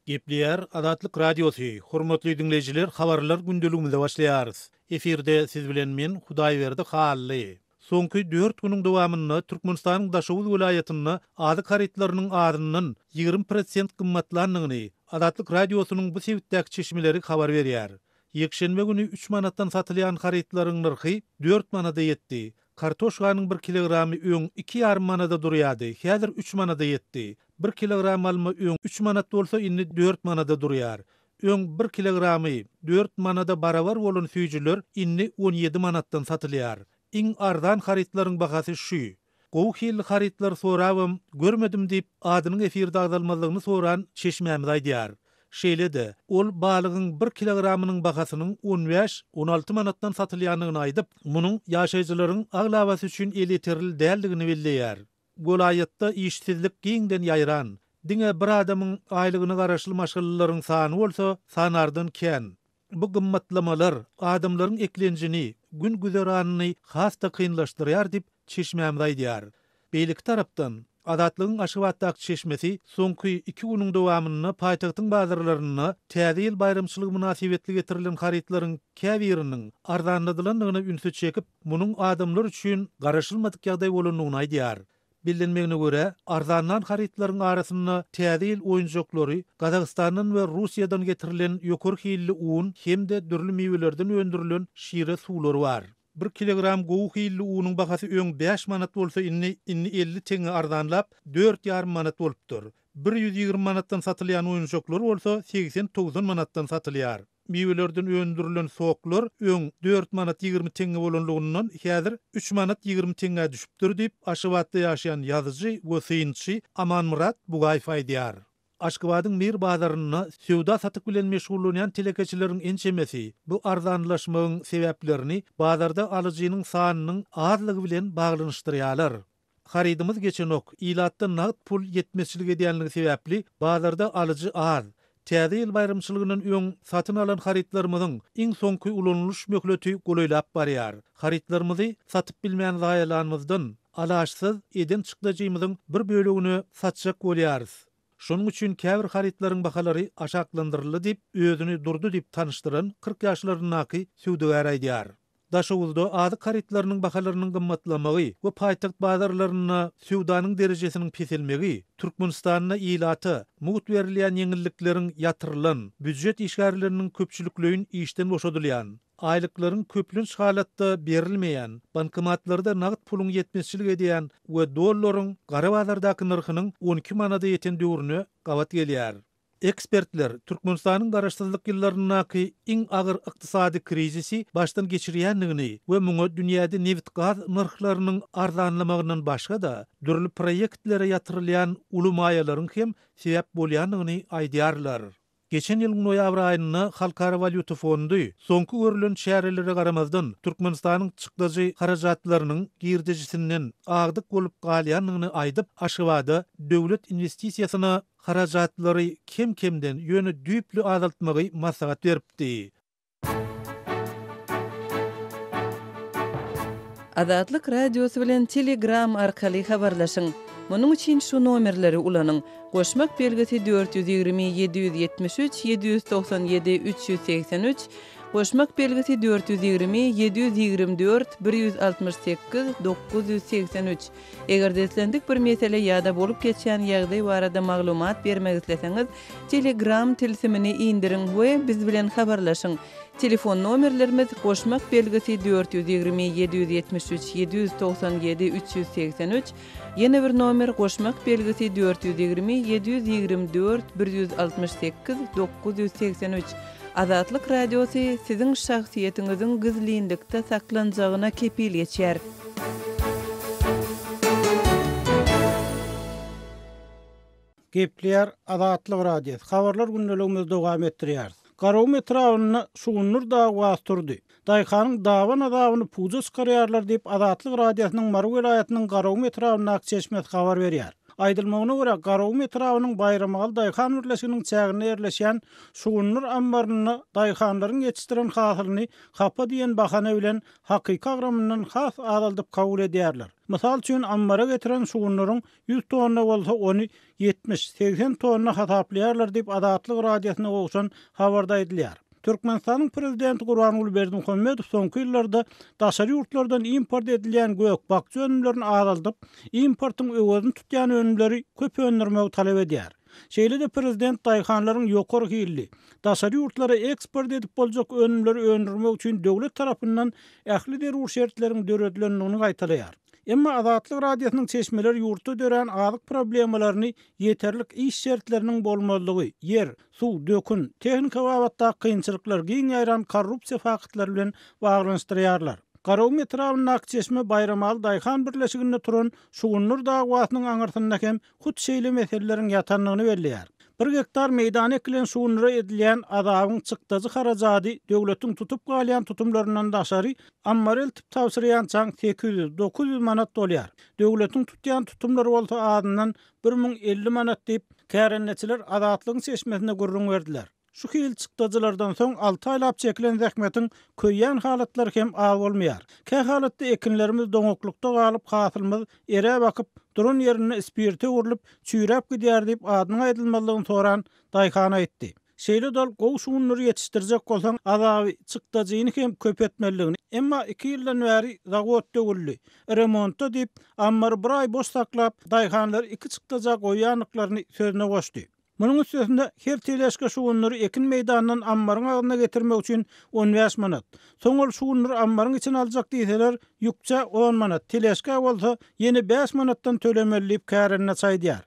Gepleýär Azatlyk Radiosy, Hormatly diňleýjiler habarlar gündeligimize başlaýarys. Efirde siz bilen men Hudaýberdi Hally. Soňky dört günüň dowamynda Türkmenistanyň Daşoguz welaýatynda azyk harytlarynyň azyndan 20 prosent gymmatlandygyny Azatlyk Radiosynyň bu sebitdäki çeşmeleri habar berýär. Ýekşenbe güni üç manatdan satylýan harytlaryň nyrhy dört manada ýetdi. Kartoşkanyň bir kilogramy öň iki ýarym manada durýardy, häzir üç manada ýetdi. Bir kilogram alma öň üç manat bolsa, indi dört manada durýar. Öň bir kilogramy dört manada barabar bolan süýjüler indi 17 manatdan satylýar. Iň arzan harytlaryň bahasy şu. Gowy hilli harytlary sorabam görmedim diýip, adynyň efirde agzalmazlygyny soran çeşmämiz aýdýar. Şeýle-de, ol balygyň bir kilogramynyň bahasynyň on bäş, 16 manatdan satylýandygyny aýdyp, munuň ýaşaýjylaryň aglabasy üçin elýeterli däldigini belleýär. Welaýatda işsizlik giňden ýaýran, diňe bir adamyň aýlygyna garaşly maşgalalaryň sany bolsa sanardan kän. Bu gymmatlamalar adamlaryň eklenjini, gün-güzeranyny has-da kynlaşdyrýar diýip, çeşmämiz aýdýar. Beýleki tarapdan, Azatlygyň Aşgabatdaky çeşmesi soňky iki günüň dowamynda paýtagtyň bazarlarynda Täze ýyl baýramçylygy mynasybetli getirilen harytlaryň käbiriniň arzanladylandygyna ünsi çekip, munuň adamlar üçin garaşylmadyk ýagdaý bolandygyny aýdýar. Bellenmegine görä, arzanlan harytlaryň arasynda Täze ýyl oýunjaklary, Gazagystandan we Russiýadan getirilen ýokary hilli un hem-de dürli miwelerden öndürilen şire suwlary bar. Bir kilogram gowy hilli unuň bahasy öň bäş manat bolsa indi indi 50 teňňe arzanlap, dört ýarym manat bolupdyr. 120 manatdan satylýan oýunjaklar bolsa 80-90 manatdan satylýar. Miwelerden öndürilen soklar öň dört manat 20 teňňe bolanlygyndan häzir üç manat 20 teňňä düşüpdir diýip, Aşgabatda ýaşaýan ýazyjy we synçy Amanmyrat Bugaýew aýdýar. Aşgabadyň Mir bazarynda söwda-satyk bilen meşgullanýan telekeçileriň ençemesi bu arzanlaşmagyň sebäplerini bazarda alyjynyň sanynyň azlygy bilen baglanyşdyrýarlar. Harydymyz geçenok, ilatda nagt pul ýetmezçilik edýänligi sebäpli bazarda alyjy az. Täze ýyl baýramçylygyndan öň satyn alan harytlarymyzyň iň soňky ulanylyş möhleti golaýlap barýar. Harytlarymyzy satyp bilmän zaýalanymyzdan, alaçsyz eden çykdajymyzyň bir bölegini satjak bolýarys. Şonuň üçin käbir harytlaryň bahalary aşaklandyryldy diýip, özüni Durdy diýip tanyşdyran 40 ýaşlaryndaky söwdagär aýdýar. Daşoguzda azyk harytlarynyň bahalarynyň gymmatlamagy we paýtagt bazarlarynda söwdanyň derejesiniň peselmegi Türkmenistanda ilata mugt berilýän ýeňillikleriň ýatyrylan, býujet işgärleriniň köpçülikleýin işden boşadylýan, aýlyklaryň köplenç halatda berilmeýän, bankomatlarda nagt puluň ýetmezçilik edýän we dollaryň gara bazardaky nyrhynyň 12 manada ýeten döwrüne gabat gelýär. Ekspertler Türkmenistanyň garaşsyzlyk ýyllaryndaky iň agyr ykdysady krizisi başdan geçirýändigini we muňa dünýäde nebit-gaz nyrhlarynyň arzanlamagyndan başga-da, dürli proýektlere ýatyrylýan uly maýalaryň hem sebäp bolýandygyny aýdýarlar. Geçen ýylyň noýabr aýynda Halkara walýuta fondy soňky görlen çärelere garamazdan, Türkmenistanyň çykdajy harajatlarynyň girdejisinden agdyk bolup galýandygyny aýdyp, Aşgabada döwlet inwestisiýasyna harajatlary kem-kemden, ýöne düýpli azaltmagy maslahat beripdi. Azatlyk Radiosy bilen Telegram arkaly habarlaşyň! Munuň üçin şu nomerleri ulanyň, goşmak belgisi 420 773 797 383, goşmak belgisi 420 724 168 983. Eger-de islendik bir mesele ýa-da bolup geçýän ýagdaý barada maglumat bermek isleseňiz, Telegram tilsimini indiriň we biz bilen habarlaşyň. Telefon nomerlerimiz, goşmak belgisi 420 773 797 383, ýene bir nomer, goşmak belgisi 420 724 168 983. Azatlyk Radiosy siziň şahsyýetiňiziň gizlinlikde saklanjagyna kepil geçýär. Gepleýär Azatlyk Radiosy, Habarlar gündeligimizi dowam etdirýäris. Garagum etrabynda şugundyr dawasy turdy. Daýhanyň daban azabyny puja çykarýarlar diýip, Azatlyk Radiosynyň Mary welaýatynyň Garagum etrabyndaky çeşmesi habar berýär. Aýdylmagyna görä, Garagum etrabynyň Baýramaly daýhan birleşiginiň çäginde ýerleşýän şugundyr ammarynda daýhanlaryň ýetişdiren hasylyny hapa diýen bahana bilen hakyky agramyndan has azaldyp kabul edýärler. Mysal üçin, ammara getiren şugundyryň 100 tonna bolsa, ony 70, 80 tonna hasaplaýarlar diýip, Azatlyk Radiosyna gowşan habarda aýdylýar. Türkmenistanyň Prezidenti Gurbanguly Berdimuhamedow soňky ýyllarda daşary ýurtlardan import edilýän gök-bakja önümlerini azaldyp, importyň öwezini tutýan önümleri köp öndürmegi talap edýär. Şeýle-de prezident daýhanlaryň ýokary hilli, daşary ýurtlara eksport edip boljak önümleri öndürmek üçin döwlet tarapyndan ähli zerur şertleriň döredilendigini gaýtalaýar. Emma Azatlyk Radiosynyň çeşmeleri ýurtda dörän azyk problemalaryny ýeterlik iş şertleriniň bolmazlygy, ýer, suw, dökün, tehnika babatdaky kynçylyklar, giň ýaýran korrupsiýa faktlary bilen baglanyşdyrýarlar. Garagum etrabyndaky Çeşme Baýramaly daýhan birleşiginde turan şugundyr dagwasynyň aňyrsynda hem hut şeýle meseleleriň ýatandygyny belleýär. Bir gektar meýdana ekilen şugundyra edilýän azabyň çykdajy-harajady döwletiň tutup galýan tutumlaryndan daşary ammara eltip tabşyrýançaň 800, 900 manat bolýar. Döwletiň tutýan tutumlary bolsa azyndan 1050 manat diýip, kärendeçiler Azatlygyň çeşmesine gürrüň berdiler. Şu hili çykdajylardan soň alty aýlap çekilen zähmetiň köýýän halatlary hem az bolmaýar. Kähalatda ekinlerimiz doňaklykda galyp, hasylymyz eräp akyp, duran ýerinde spirte öwrülip, çüýräp gidýär diýip, adynyň aýdylmazlygyny soran daýhan aýtdy. Şeýle-de ol gowy şugundyry ýetişdirjek bolsaň, azaby, çykdajyny hem köp etmelidigini, emma iki ýyldan bäri zawod döwüldi, remontda diýip, ammary bir aý boş saklap, daýhanlary iki çykdaja goýýandyklaryny sözüne goşdy. Munuň üstesine, her teležka şugundyry ekin meýdanyndan ammaryň agzyna getirmek üçin on bäş manat, soň ol şugundyry ammaryň içine aljak diýseler, ýükçä on manat, teležka bolsa ýene bäş manatdan tölemeli diýip, kärendeçi aýdýar.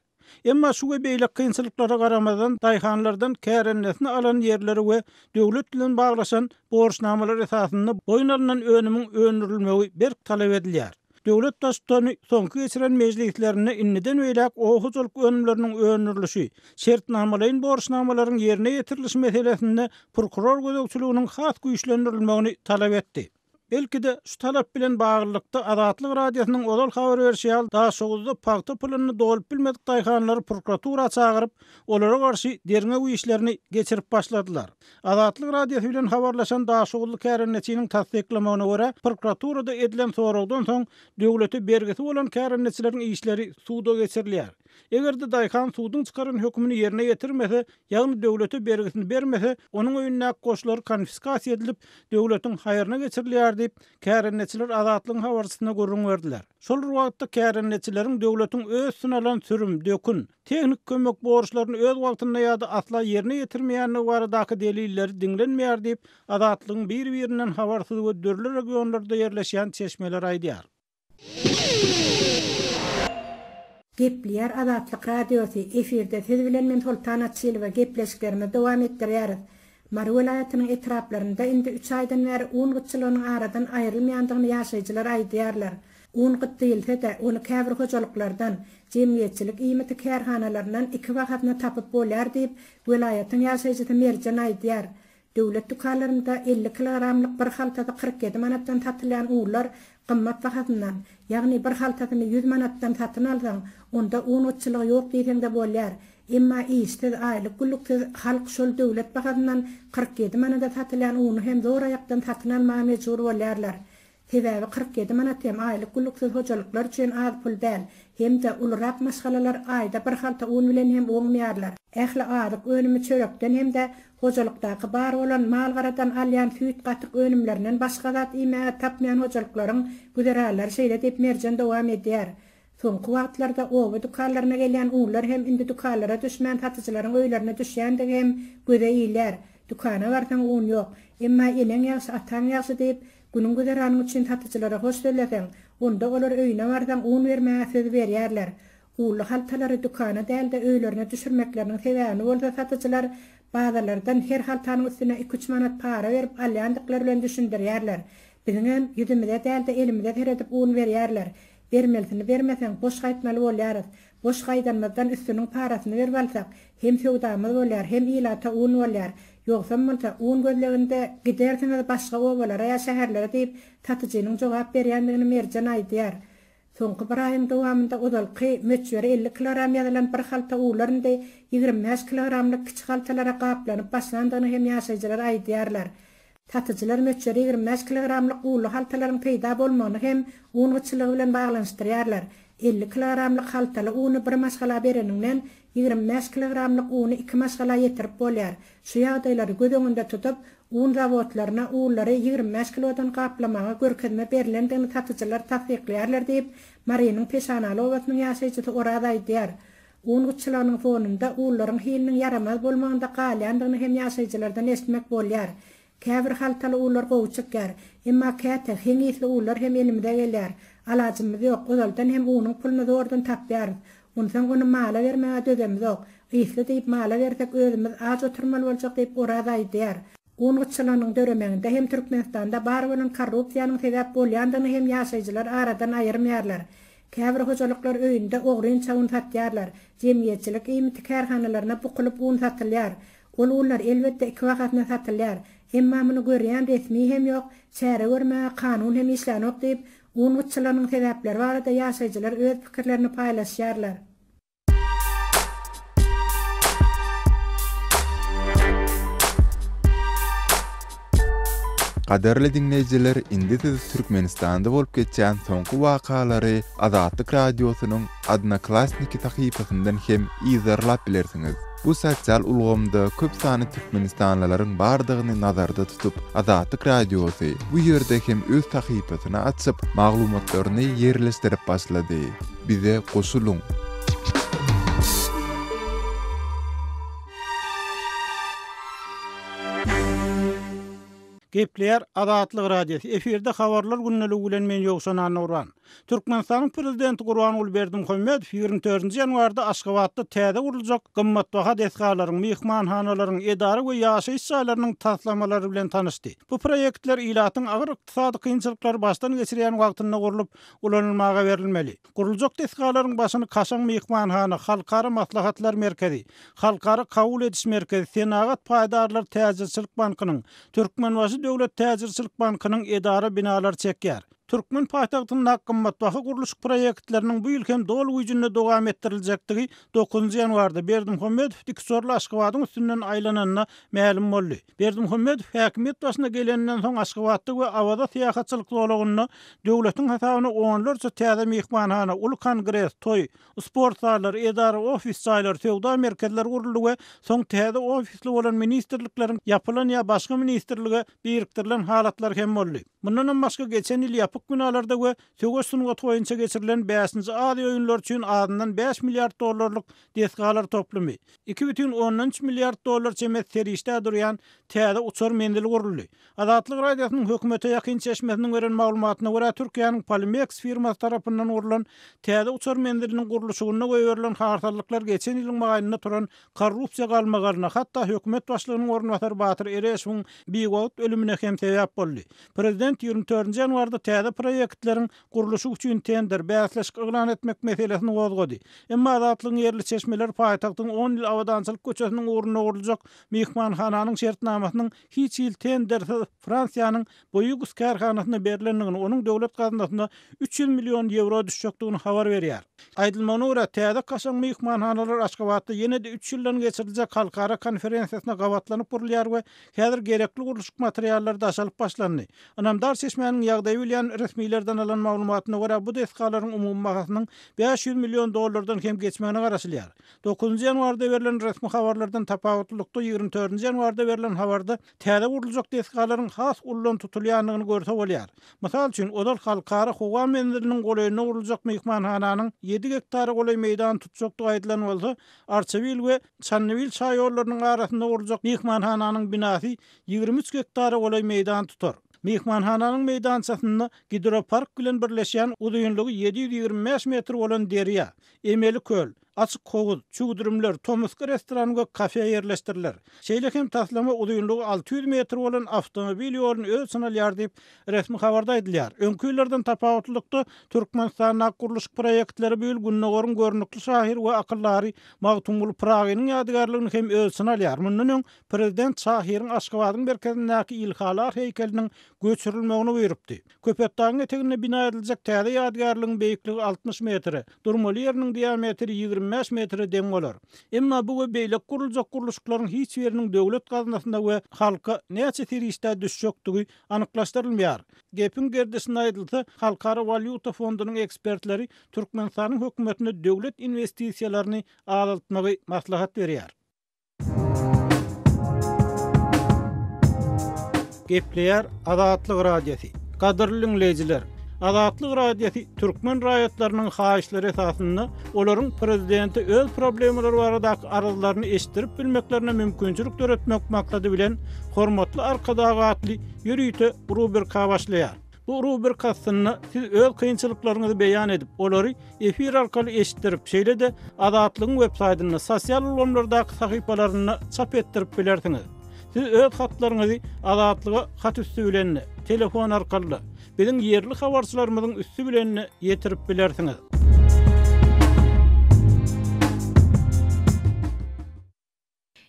Emma şu we beýleki kynçylyklara garamazdan, daýhanlardan kärendesine alan ýerleri we döwlet bilen baglaşan borçnamalar esasynda boýun alnan önümiň öndürilmegi berk talap edilýär. Döwlet Baştutany soňky geçiren mejlislerinde indiden beýläk oba hojalyk önümleriniň öndürilişi, şertnamalaýyn borçnamalaryň ýerine ýetirilişi meselesinde prokuror gözegçiliginiň has güýçlendirilmegini talap etdi. Belki-de, şu talap bilen baglylykda, Azatlyk Radiosynyň ozal habar berşi ýaly, Daşoguzda pagta puluny dolup bilmedik daýhanlary prokuratura çagyryp, olara garşy derňew işlerini geçirip başladylar. Azatlyk Radiosy bilen habarlaşan daşoguzly kärendeçiniň tassyklamagyna görä, prokuraturada edilen soragdan soň, döwlete bergisi bolan kärendeçileriň işleri suda geçirilýär. Eger-de daýhan suduň çykaran hökümini ýerine ýetirmese, ýagny döwlete bergisini bermese, onuň öýündäki goşlar konfiskasiýa edilip, döwletiň haýryna geçirilýär diýip, kärendeçiler Azatlygyň habarçysyna gürrüň berdiler. Şol bir wagtda, kärendeçileriň döwletiň öz üstüne alan sürüm, dökün, tehniki kömek borçlaryny öz wagtynda ýa-da asla ýerine ýetirmeýändigi baradaky delilleri diňlenmeýär diýip, Azatlygyň bir-birinden habarsyz we dürli regionlarda ýerleşýän çeşmeleri aýdýar. Gepleýär Azatlyk Radiosy, efirde siz bilen men Soltan Açylowa gepleşiklerimizi dowam etdirýäris. Mary welaýatynyň etraplarynda indi üç aýdan bäri un gytçylygynyň aradan aýrylmaýandygyny ýaşaýjylar aýdýarlar. Un gyt diýilse-de, ony käbir hojalyklardan, jemgyýetçilik iýmiti kärhanalaryndan iki bahasyna tapyp bolýar diýip, welaýatyň ýaşaýjysy Merjen aýdýar. Döwlet dükanlarynda 50 kilogramlyk bir haltasy 47 manatdan satylýan unlar gymmat bahasyndan, ýagny bir haltasyny 100 manatdan satyn alsaň, onda un gytçylygy ýok diýseň-de bolýar. Emma işsiz, aýlyk-günlüksiz halk şol döwlet bahasyndan 47 manada satylýan uny hem zor aýakdan satyn almaga mejbur bolýarlar. Sebäbi 47 manat hem aýlyk-günlüksiz hojalyklar üçin az pul däl. Hem-de ulurak maşgalalar aýda bir halta un bilen hem oňmaýarlar. Ähli azyk önümi çörekden hem-de hojalykdaky bar bolan mal-garadan alýan süýt-gatyk önümlerinden başga zat iýmäge tapmaýan hojalyklaryň güzeranlary şeýle diýip Merjen dowam edýär. Soňky wagtlarda oba dükanlaryna gelýän unlar hem indi dükanlara düşmän satyjylaryň öýlerine düşýändigi hem göze ilýär. Dükana barsaň un ýok. Emma eneň ýagşy, ataň ýagşy diýip, günüň güzeranyň üçin satyjylara hoş sözleseň, onda olar öýüne barsaň un bermäge söz berýärler. Unly haltalary dükana däl-de öýlerine düşürmekleriniň sebäbini bolsa satyjylar bazarlardan her haltanyň üstüne iki-üç manat para berip alýandyklary bilen düşündirýärler. Biziňem ýüzümize däl-de elimize seredip un berýärler. Bermelisini bermeseň, boş gaýtmaly bolýarys. Boş gaýdanymyzdan üstüniň parasyny berip alsak, hem söwdamyz bolýar, hem ilata un bolýar. Ýogsam bolsa, un gözleginde gidersiňiz başga obalara ýa şäherlere diýip, satyjynyň jogap berýändigini Merjen aýdýar. Soňky bir aýyň dowamynda ozalky möçberi 50 kilogram ýazylan bir halta unlar indi 25 kilogramlyk kiçi haltalara gaplanyp başlandygyny hem ýaşaýjylar aýdýarlar. Satyjylar möçberi 25 kilogramlyk unly haltalaryň peýda bolmagyny hem un gytçylygy bilen baglanyşdyrýarlar. 50 kilogramlyk haltaly uny bir maşgala bereniňden, 25 kilogramlyk uny iki maşgala ýetirip bolýar. Şu ýagdaýlary göz öňünde tutup, un zawodlaryna unlary 25 kilodan gaplamaga görkezme berlendigini satyjylar tassyklaýarlar diýip, Marynyň Peşanaly obasynyň ýaşaýjysy Oraz aýdýar. Un gytçylygynyň fonunda unlaryň hiliniň ýaramaz bolmagynda galýandygyny hem ýaşaýjylardan eşitmek bolýar. Käbir haltaly unlar gowy çykýar. Emma käte heň ysly unlar hem elimize gelýär. Alajymyz ýok, ozaldan hem unuň puluny zordan tapýarys. Onsoň ony mala bermäge dözemizok. Ysly diýip mala bersek özümiz aç oturmaly boljak diýip Oraz aýdýar. Un gytçylygynyň döremeginde hem Türkmenistanda bar bolan korrupsiýanyň sebäp bolýandygyny hem ýaşaýjylar aradan aýyrmaýarlar. Käbir hojalyklar öýünde ogrynça un satýarlar. Jemgyýetçilik iýmiti kärhanalaryna bukulyp un satylýar. Ol unlar elbetde ikibahasyna satylýar. Emma muny görýän resmi hem ýok, çäre görmäge kanun hem işlänok diýip, un gytçylygynyň sebäpleri barada ýaşaýjylar öz pikirlerini paýlaşýarlar. Gadyrly diňleýjiler indi siz Türkmenistanda bolup geçýän soňky wakalary Azatlyk Radiosynyň Odnoklassniki sahypasyndan hem yzarlap bilersiňiz. Bu sosial ulgamda köp sanly türkmenistanlylaryň bardygyny nazarda tutup, Azatlyk Radiosy bu ýerde hem öz sahypasyny açyp, maglumatlaryny ýerleşdirip başlady. Bize goşulyň! Gepleýär Azatlyk Radiosy, efirde Habarlar gündeligi bilen men Ýowşan Annagurban. Türkmenistanyň Prezidenti Gurbanguly Berdimuhamedow 24-nji ýanwarda Aşgabatda täze guruljak gymmatbaha desgalaryň, myhmanhanalaryň, edara we ýaşaýyş jaýlarynyň taslamalary bilen tanyşdy. Bu proýektler ilatyň agyr ykdysady kynçylyklary başdan geçirýän wagtynda gurlup, ulanylmaga berilmeli. Guruljak desgalaryň başyny kaşaň myhmanhana, Halkara maslahatlar merkezi, Halkara kabul ediş merkezi, Senagat paýdarlar täjirçilik bankynyň, Türkmenbaşy döwlet täjirçilik bankynyň edara binalary çekýär. Türkmen paýtagtyndaky gymmatbaha gurluşyk proýektleriniň bu ýyl hem doly güýjünde dowam etdiriljekdigi dokuzynjy ýanwarda Berdimuhamedow dikuçarly Aşgabadyň üstünden aýlananda mälim boldy. Berdimuhamedow häkimiýet başyna geleninden soň Aşgabatda we Awaza syýahatçylyk zolagynda döwletiň hasabyna onlarça täze myhmanhana, uly kongres, toý, sport zallary, edara-ofis jaýlary, söwda merkezleri guruldy we soň täze ofisli bolan ministrlikleriň ýapylan ýa başga ministrlige birikdirilen halatlary hem boldy. Mundanam başga geçen ýyl ýapyk binalarda we söweş sungaty boýunça geçirilen bäşinji Aziýa oýunlary üçin azyndan bäş milliard dollarlyk desgalar toplumy, 2,3 milliard dollar çemesi serişdä durýan täze uçar menzili guruldy. Azatlyk Radiosynyň hökümete ýakyn çeşmesiniň beren maglumatyna görä, Türkiýäniň Polimeks firmasy tarapyndan gurlan täze uçar menziliniň gurluşygynda goýberilen harsallyklar geçen ýylyň maýynda turan korrupsiýa galmagalyna, hatda hökümet başlygynyň orunbasary Batyr Ereşowyň biwagt ölümine hem sebäp boldy. Prezident 24-nji ýanwarda täze proýektleriň gurluşyk üçin tender, bäsleşik yglan etmek meselesini gozgady. Emma Azatlygyň ýerli çeşmeleri paýtagtyň On ýyl abadançylyk köçesiniň ugrunda guruljak myhmanhananyň şertnamasynyň hiç hili tendersiz Fransiýanyň Bouygues kärhanasyna berlendigini, onuň döwlet gaznasyna 300 million ýewro düşjekdigini habar berýär. Aýdylmagyna görä, täze kaşaň myhmanhanalar Aşgabatda ýene-de üç ýyldan geçiriljek halkara konferensiýasyna gabatlanyp gurulýar we häzir gerekli gurluşyk materiallary daşalyp başlandy. Ynamdar çeşmäniň ýagdaýy bilýän resmilerden alan maglumatyna görä, bu desgalaryň umumy bahasynyň 500 million dollardan hem geçmegine garaşylýar. Dokuzynjy ýanwarda berlen resmi habarlardan tapawutlylykda, 24-nji ýanwarda berlen habarda täze guruljak desgalaryň has uludan tutulýandygyny görse bolýar. Mysal üçin, ozal Halkara howa menziliniň golaýynda guruljak myhmanhananyň ýedi gektara golaý meýdan tutjakdygy aýdylan bolsa, Arçabil we Çandybil şaýollarynyň arasynda guruljak myhmanhananyň binasy 23 gektara golaý meýdan tutar. Myhmanhananyň meýdançasynda gidropark bilen birleşýän uzynlygy 725 metr bolan derýa, emeli köl, Açyk howuz, çüwdürimler, tomusky restoran we kafe ýerleşdiriler. Şeýle hem taslama uzynlygy 600 metr bolan awtomobil ýoluny öz içine alýar diýip, resmi habarda aýdylýar. Öňki ýyllardan tapawutlylykda, Türkmenistandaky gurluşyk proýektleri bu ýyl Gündogaryň görnükli şahyry we akyldary Magtymguly Pyragynyň ýadygärligini hem öz içine alýar. Mundan öň, prezident şahyryň Aşgabadyň merkezindäki Ilhalar heýkeliniň göçürilmegini buýrupdy. Köpetdagyň eteginde bina ediljek täze ýadygärligiň beýikligi 60 metre, durmaly ýeriniň diametri 25 metre deň bolar. Emma bu we beýleki guruljak gurluşyklaryň hiç biriniň döwlet gaznasyna we halka näçe serişdä düşjekdigi anyklaşdyrylmaýar. Gepiň gerdişinde aýdylsa, Halkara walýuta fondunyň ekspertleri Türkmenistanyň hökümetine döwlet inwestisiýalaryny azaltmagy maslahat berýär. Gepleýär Azatlyk Radiosy. Gadyrly diňleýjiler! Azatlyk Radiosy türkmen raýatlarynyň haýyşlary esasynda olaryň prezidente öz problemalary baradaky arzlaryny eşitdirip bilmeklerine mümkinçilik döretmek maksady bilen Hormatly Arkadag atly ýörite rubrika başlaýar. Bu rubrika astynda siz öz kynçylyklaryňyzy beýan edip, olary efir arkaly eşitdirip, şeýle-de Azatlygyň websaýtynda, sosial ulgamlardaky sahypalarynda çap etdirip bilersiňiz. Siz öz hatlaryňyzy Azatlyga hat üsti bilen-de, telefon arkaly-da, biziň ýerli habarçylarymyzyň üsti bilen-de ýetirip bilersiňiz.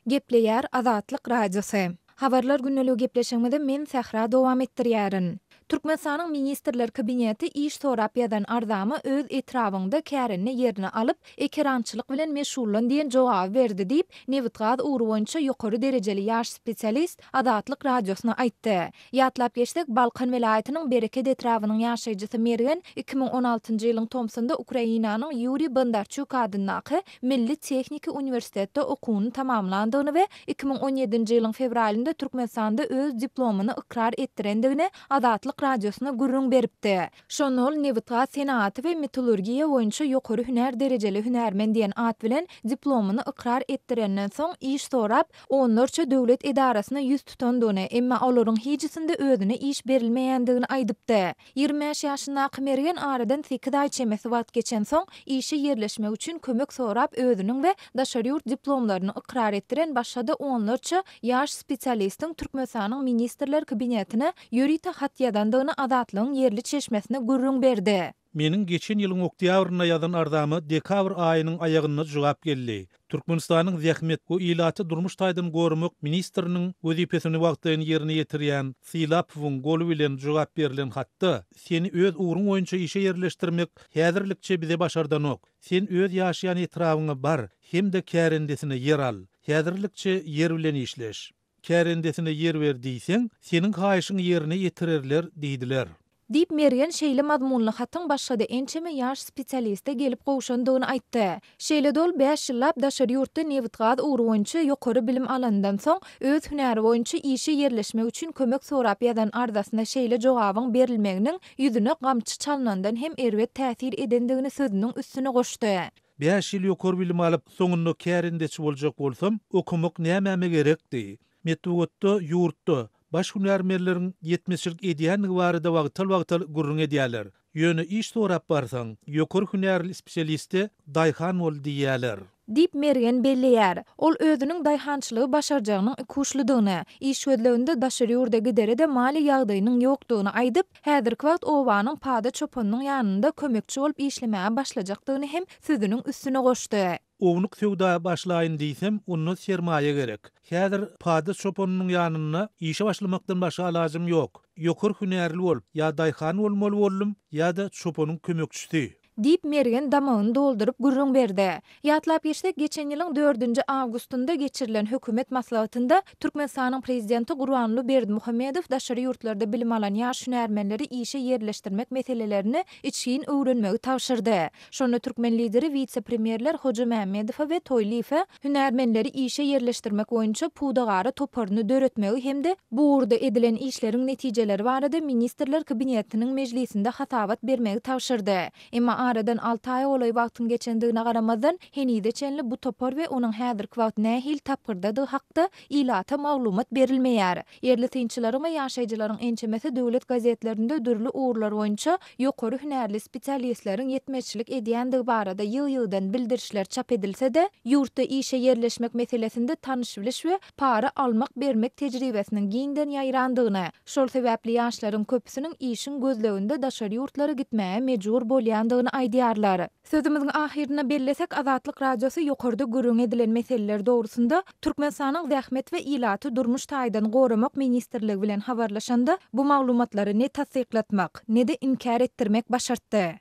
Gepleýär Azatlyk Radiosy. Habarlar gündeligi gepleşigimizi men Sähra dowam etdirýärin. Türkmenistanyň Ministrler Kabineti iş sorap ýazan arzama öz etrabyňda kärende ýerini alyp, ekerançylyk bilen meşgullan diýen jogaby berdi diýip, nebitgaz ugry boýunça ýokary derejeli ýaş spesialist Azatlyk Radiosyna aýtdy. Ýatlap geçsek, Balkan welaýatynyň Bereket etrabynyň ýaşaýjysy Mergen 2016-njy ýylyň tomsunda Ukrainanyň Ýuriý Bondarçuk adyndaky Milli tehniki uniwersitetde okuwyny tamamlandygyny we 2017-nji ýylyň fewralynda Türkmenistanda öz diplomyny ykrar etdirendigini Azatlyk Radiosyna gürrüň beripdi. Şonda ol nebitgaz senagaty we metallurgiýa boýunça ýokary hünär derejeli hünärmen diýen at bilen diplomyny ykrar etdirenden soň iş sorap, onlarça döwlet edarasyna ýüz tutandygyny, emma olaryň hijisinde özüne iş berilmeýändigini aýdypdy. 25 ýaşyndaky Mergen aradan sekiz aý çemesi wagt geçensoň, işe ýerleşmek üçin kömek sorap özüniň we daşary ýurt diplomlaryny ykrar etdiren başga-da onlarça ýaş spesialistiň Türkmenistanyň Ministrler Kabinetine ýörite hat ýazandygyny Azatlygyň ýerli çeşmesine gürrüň berdi. Meniň geçen ýylyň oktýabrynda ýazan arzama dekabr aýynyň aýagynda jogap geldi. Türkmenistanyň Zähmet we ilaty durmuş taýdan goramak ministriniň wezipesini wagtlaýyn ýerine ýetirýän Sylapowyň goly bilen jogap berlen hatda, Seni öz ugruň boýunça işe ýerleşdirmek häzirlikçe bize başardanok. Sen öz ýaşaýan etrabyňa bar hem-de kärendesine ýer al. Häzirlikçe ýer bilen işleş. Kärendesine ýer ber diýseň, seniň haýyşyňy ýerine ýetirerler diýdiler. Diýip, Mergen şeýle mazmunly hatyň başga-da ençeme ýaş spesialiste gelip gowşandygyny aýtdy. Şeýle-de ol bäş ýyllap daşary ýurtda nebit-gaz ugry boýunça ýokary bilim alanyndan soň, öz hünäri boýunça işe ýerleşmek üçin kömek sorap ýazan arzasyna şeýle jogabyň berilmeginiň ýüzüne gamçy çalnandan hem erbet täsir edendigini sözüniň üstüne goşdy. Bäş ýyl ýokary bilim alyp, soňunda kärendeçi boljak bolsam, okamak nämäme gerekdi? Metbugatda ýurtda baş hünärmenleriň ýetmezçilik edýändigi barada wagtal-wagtal gürrüň edýärler. Ýöne iş sorap barsaň, ýokary hünärli spesialiste daýhan bol diýýärler. Diýip, Mergen belleýär. Ol özüniň daýhançylygy başarjagynyň ikuçludygyny, iş gözleginde daşary ýurda gidere-de maliýe ýagdaýynyň ýokdugyny aýdyp, Häzirki wagt obanyň pada çopanynyň ýanynda kömekçi bolup işlemäge başlajakdygyny hem sözüniň üstüne goşdy. Ownuk söwda başlaýyn diýsem, onda sermaýa gerek. Häzir pada çopanynyň ýanynda işe başlamakdan başga alajym ýok. Ýokary hünärli bolup, ýa daýhan bolmaly boldum, ýa-da çopanyň kömekçisi. Diýip, Mergen damagyny dolduryp gürrüň berdi. Ýatlap geçsek, geçen ýylyň dördünji awgustynda geçirilen hökümet maslahatynda Türkmenistanyň Prezidenti Gurbanguly Berdimuhamedow daşary ýurtlarda bilim alan ýaş hünärmenleri işe ýerleşdirmek meselelerini içgin öwrenmegi tabşyrdy. Şonda türkmen Lideri wise-premýerler Hojamämmedowa we Toýlyýewe hünärmenleri işe ýerleşdirmek boýunça pudagara toparyny döretmegi hem-de bu ugurda edilen işleriň netijeleri barada Ministrler Kabinetiniň mejlisinde hasabat bermegi tabşyrdy. Emma Aradan alty aýa golaý wagtyň geçendigine garamazdan, henize çenli bu topar we onuň häzirki wagt nähili tapgyrdadygy hakda ilata maglumat berilmeýär. Ýerli synçylaryň we ýaşaýjylaryň ençemesi döwlet gazetlerinde dürli ugurlar boýunça ýokary hünärli spesialistleriň ýetmezçilik edýändigi barada ýygy-ýygydan bildirişler çap edilse-de, ýurtda işe ýerleşmek meselesinde tanyş-biliş we para almak-bermek tejribesiniň giňden ýaýrandygyny, şol sebäpli ýaşlaryň köpüsiniň işiň gözleginde daşary ýurtlara gitmäge mejbur bolýandygyny aýdýarlar. Sözümiziň ahyrynda bellesek, Azatlyk Radiosy ýokarda gürrüň edilen meseleler dogrusynda Türkmenistanyň Zähmet we ilaty durmuş taýdan goramak ministrligi bilen habarlaşanda, bu maglumatlary ne tassyklatmak, ne-de inkär etdirmek başartdy.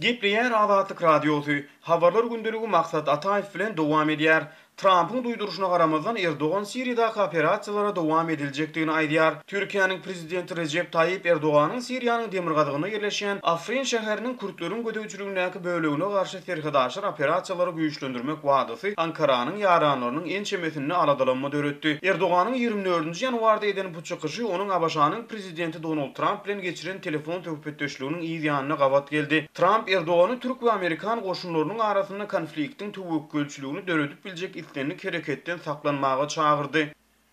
Gepleýär Azatlyk Radiosy, Habarlar gündeligi Maksat Ataýew bilen dowam edýär. Trampyň duýduryşyna garamazdan, Erdogan Siriýadaky operasiýalara dowam ediljekdigini aýdýar. Türkiýäniň prezidenti Rejep Taýyp Erdoganyň Siriýanyň demirgazygynda ýerleşýän Afrin şäheriniň kürtleriň gözegçiligindäki bölegine garşy serhetaşyr operasiýalary güýçlendirmek wadasy Ankaranyň ýaranlarynyň ençemesinde aladalanma döretdi. Erdoganyň 24-nji ýanwarda eden bu çykyşy onuň ABŞ-nyň prezidenti Donald Tramp bilen geçiren telefon söhbetdeşliginiň yz ýanyna gabat geldi. Tramp Erdogany türk we amerikan goşunlarynyň arasynda konfliktiň töwekgelçiligini döredip biljek islendik hereketden saklanmaga çagyrdy.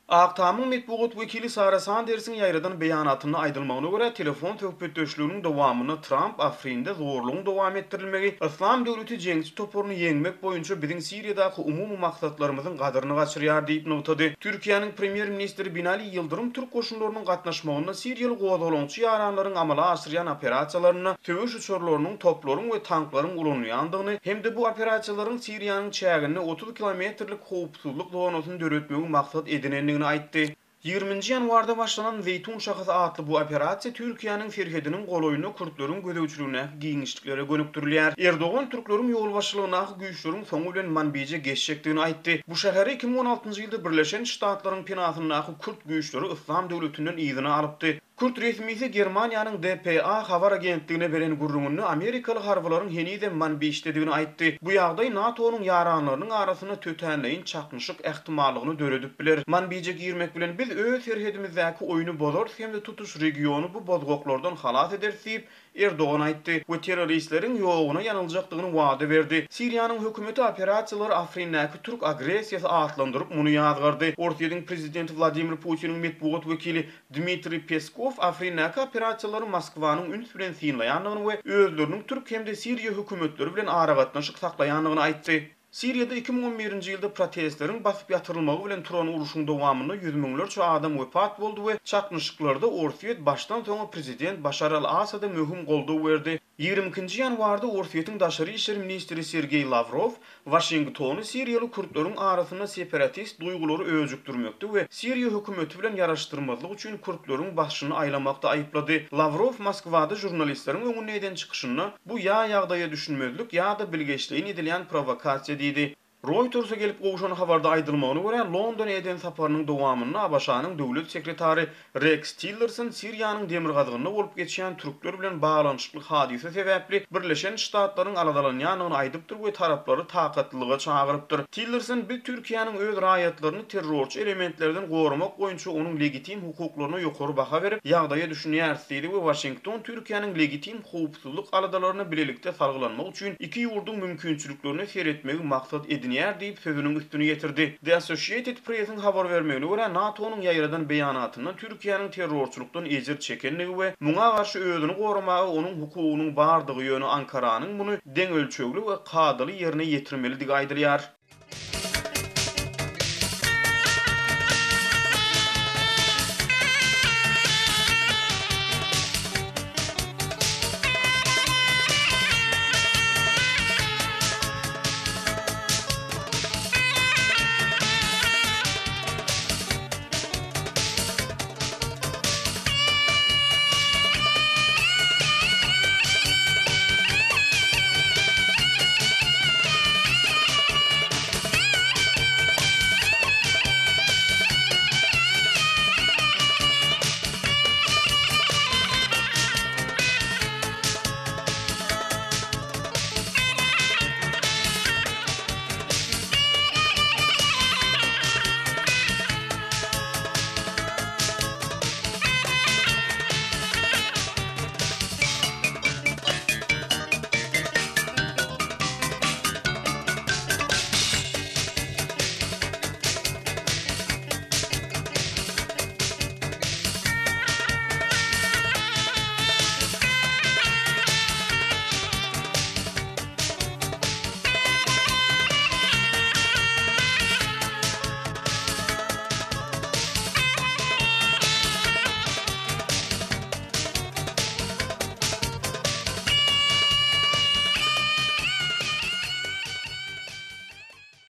Ak Tamyň metbugat wekili Sara Sandersiň ýaýradan beýanatynda aýdylmagyna görä, telefon söhbetdeşliginiň dowamynda Tramp Afrində zorlugyň dowam etdirilmegi Yslam döwleti jeňçi toparyny ýeňmek boýunça biziň Siriýadaky umumy maksatlarymyzyň gadyryny gaçyrýar diýip nygtady. Türkiýäniň Premýer-ministri Binali Ýyldyrym türk goşunlarynyň gatnaşmagynda siriýaly gozgalaňçy ýaranlaryň amala aşyrýan operasiýalarynda söweş uçarlarynyň, toplaryň we tanklaryň ulanylýandygyny hem-de bu operasiýalaryň Siriýanyň çäginde 30 kilometrlik howpsuzlyk zonasyny döretmegi maksat edinendigini aýtdy. Ýigriminji ýanwarda başlanan Zeýtun şahasy atly bu operasiýa Türkiýäniň serhediniň golaýynda kürtleriň gözegçiligindäki giňişliklere gönükdirilýär. Erdogan türkleriň ýolbaşçylygyndaky güýçleriň soňy bilen Manbije geçjekdigini aýtdy. Bu şäheri 2016-njy ýylda Birleşen Ştatlaryň penasyndaky kürt güýçleri Yslam döwletinden yzyna alypdy. Kürt resmisi Germaniýanyň dpa habar agentligine beren gürrüňinde amerikaly harbylaryň henizem Manbijdedigini aýtdy. Bu ýagdaý NATO-nyň ýaranlarynyň arasynda tötänleýin çaknyşyk ähtimallygyny döredip biler. Manbije girmek bilen biz öz serhedimizdäki oýny bozarys hem-de tutuş regiony bu bozgaklardan halas ederis diýip, Erdogan aýtdy we terroristleriň ýoguna ýanyljakdygyny wada berdi. Siriýanyň hökümeti operasiýalary Afrindäki türk agressiýasy atlandyryp, muny ýazgardy. Orsýetiň prezidenti Wladimir Putiniň metbugat wekili Dmitriý Peskow Afrindäki operasiýalary Moskwanyň üns bilen synlaýandygyny we özleriniň türk hem-de siriýa hökümetleri bilen aragatnaşyk saklaýandygyny aýtdy. Siriýada 2011-nji ýylda protestleriň basyp ýatyrylmagy bilen turan urşuň dowamynda ýüz müňlerçe adam wepat boldy we çaknyşyklarda Orsýet başdan-soňa prezident Başar al-Asada möhüm goldaw berdi. 22-nji ýanwarda Orsýetiň daşary işler ministri Sergeý Lawrow Waşingtony siriýaly kürtleriň arasynda separatist duýgulary öjükdirmekde we Siriýa hökümeti bilen ýaraşdyrmazlyk üçin kürtleriň başyny aýlamakda aýyplady. Lawrow Moskwada žurnalistleriň öňünde eden çykyşynda, Bu ýa ýagdaýa düşünmezlik ýa-da bilgeşleýin edilýän prowokasiýa diýdi. Reuters-e gelip gowşan habarda aýdylmagyna görä, Londona eden saparynyň dowamynda ABŞ-nyň döwlet sekretary Reks Tillerson Siriýanyň demirgazygynda bolup geçýän türkler bilen baglanyşykly hadysa sebäpli Birleşen Ştatlaryň aladalanýandygyny aýdypdyr we taraplary takatlylyga çagyrypdyr. Tillerson biz Türkiýäniň öz raýatlaryny terrorçy elementlerden goramak boýunça onuň legitim hukuklaryna ýokary baha berip, ýagdaýa düşünýäris diýdi we Waşington Türkiýäniň legitim howpsuzlyk aladalarына bilelikde salgylanmak üçin iki ýurduň mümkinçiliklerine seretmegi maksat edinýär diýip, sözüniň üstüni ýetirdi. The Associated Press-iň habar bermegine görä, NATO-nyň ýaýradan beýanatynda Türkiýäniň terrorçylykdan ejir çekendigi we muňa garşy özüni goramaga onuň hukugynyň bardygy, ýöne Ankaranyň muny deňölçegli we kadaly ýerine ýetirmelidigi aýdylýar.